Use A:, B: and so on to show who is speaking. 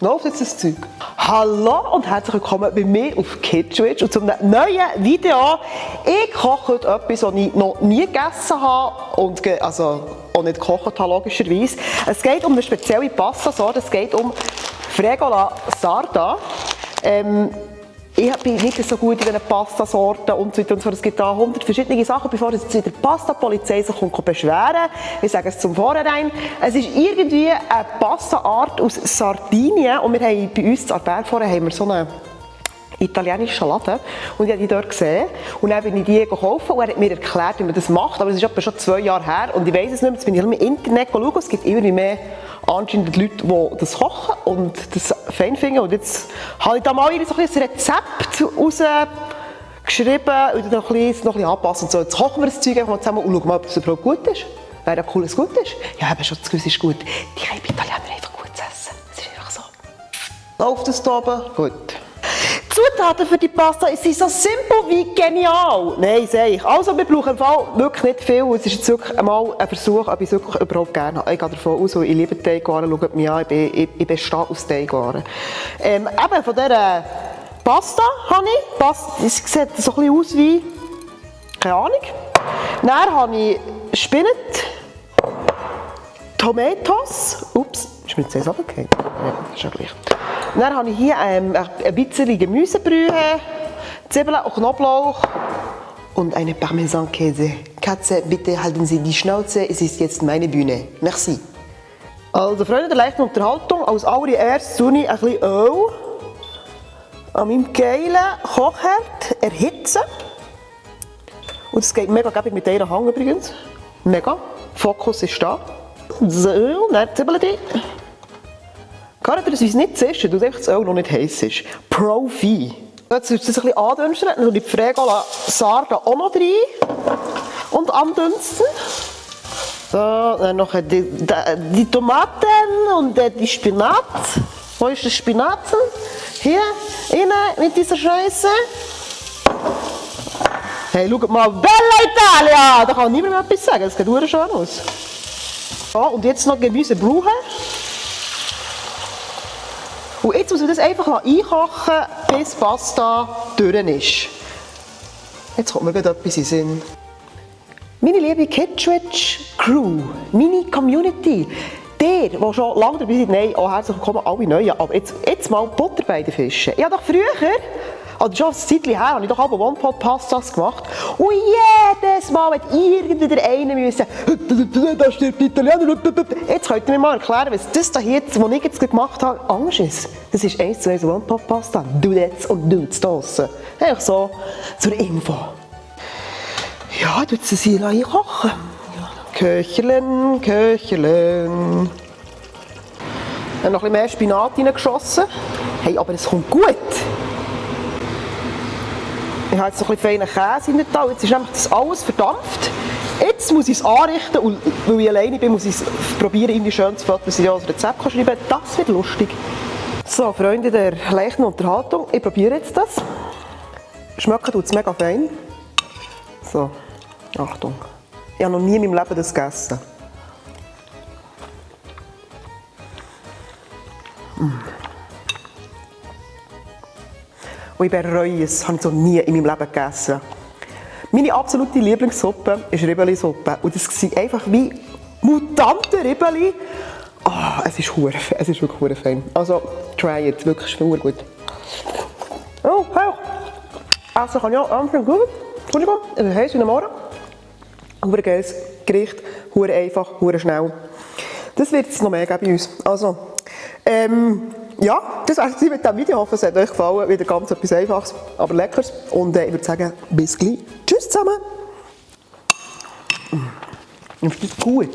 A: Läuft jetzt das Zeug? Hallo und herzlich willkommen bei mir auf KidSwitch und zu einem neuen Video. Ich koche heute etwas, das ich noch nie gegessen habe und also auch nicht gekocht habe, logischerweise. Es geht um eine spezielle Pasta-Sorte, es geht um Fregola Sarda. Ich bin nicht so gut in diesen Pastasorten und so weiter und so. Es gibt da 100 verschiedene Sachen, bevor jetzt wieder die Pasta-Polizei sich beschweren. Ich sage es zum Vorhinein. Es ist irgendwie eine Pasta-Art aus Sardinien und wir haben bei uns in Bergvorne haben wir so einen italienischen Laden und ich habe die dort gesehen und dann bin ich die gekauft und er hat mir erklärt, wie man das macht, aber es ist etwa schon 2 Jahre her und ich weiss es nicht mehr, jetzt bin ich im Internet schauen, es gibt immer mehr anscheinend Leute, die das kochen und das fein finden und jetzt habe ich da mal so ein Rezept rausgeschrieben und noch ein bisschen anpassen und so. Jetzt kochen wir das Zeug einfach mal zusammen und schauen mal, ob es überhaupt gut ist. Wäre ja cool, dass es gut ist. Ja, eben schon das Gewiss ist gut. Die können bei Italienern einfach gut essen. Es ist einfach so. Läuft das da oben? Gut. Zutaten für die Pasta sind so simpel wie genial. Nein, sehe ich. Also, wir brauchen im Fall wirklich nicht viel. Es ist jetzt wirklich einmal ein Versuch, ob ich es wirklich überhaupt gerne habe. Ich gehe davon aus, ich liebe Teigwaren. Schaut mich an, ich bestehe aus Teigwaren. Eben von dieser Pasta habe ich. Es sieht so ein bisschen aus wie, keine Ahnung. Dann habe ich Spinat, Tomatoes. Ups, ist mir jetzt eins runtergefallen? Ja, ist ja gleich. Dann habe ich hier ein bisschen Gemüsebrühe, Zwiebeln und Knoblauch und eine Parmesankäse. Katze, bitte halten Sie die Schnauze, es ist jetzt meine Bühne. Merci. Also Freunde der leichten Unterhaltung, als allererstes tue ich ein bisschen Öl an meinem geilen Kochherd erhitzen. Und es geht mega gäbig mit einer Hand übrigens. Mega. Fokus ist da. So, dann Zwiebeln drin. Gerade dass es nicht zischen, dass das Öl noch nicht heiß ist. Profi. Jetzt wird es ein bisschen andünsten, dann tue ich die Fregola Sarda auch noch rein und andünsten. So, dann noch die Tomaten und die Spinat. Wo ist der Spinat? Hier, rein mit dieser Scheiße. Hey, schaut mal, Bella Italia! Da kann niemand mehr etwas sagen, das sieht sehr schön aus. So, und jetzt noch Gemüsebrühe. Und jetzt muss man das einfach einkochen, bis die Pasta durch ist. Jetzt kommt mir gerade etwas in den Sinn. Meine liebe KidSwitch Crew, meine Community, der schon lange dabei seid, nein, auch herzlich willkommen alle Neuen, aber jetzt mal Butter bei den Fischen. Ich habe doch früher, oder schon ein Zeitchen her, habe ich doch alle One-Pot-Pastas gemacht. Und jedes Mal hat irgendwie der eine müssen, da stirbt die Italiener. Jetzt könnt ihr mir mal erklären, was das da hier, was ich jetzt gemacht habe, anders ist. Das ist 1:1 One-Pot-Pasta. Du jetzt und du zu draussen. Einfach so zur Info. Ja, ich tue sie einkochen. Köcherchen, Köcherchen. Ich habe noch ein bisschen mehr Spinat reingeschossen. Hey, aber es kommt gut. Ich habe jetzt noch ein bisschen feinen Käse in der Tau. Jetzt ist nämlich das alles verdampft. Jetzt muss ich es anrichten und weil ich alleine bin, muss ich es probieren, irgendwie schön zu fotografieren, dass ich das Rezept schreiben kann. Das wird lustig. So, Freunde der leichten Unterhaltung, ich probiere jetzt das. Schmecken tut es mega fein. So, Achtung. Ich habe noch nie in meinem Leben das gegessen. Und ich bereue es, habe ich so nie in meinem Leben gegessen. Meine absolute Lieblingssuppe ist Ribeli-Suppe. Und das sind einfach wie mutante Ribeli. Oh, es ist wirklich fein. Also, try it, wirklich sehr gut. Oh, hey. Also kann ich auch anfangen gut. Entschuldigung, es ist heiß wie am Morgen. Hure geiles Gericht, hure einfach, hure schnell. Das wird es noch mehr geben bei uns. Also, ja, das war es mit diesem Video. Ich hoffe, es hat euch gefallen. Wieder ganz etwas Einfaches, aber Leckeres. Und ich würde sagen, bis gleich. Tschüss zusammen. Ist das gut?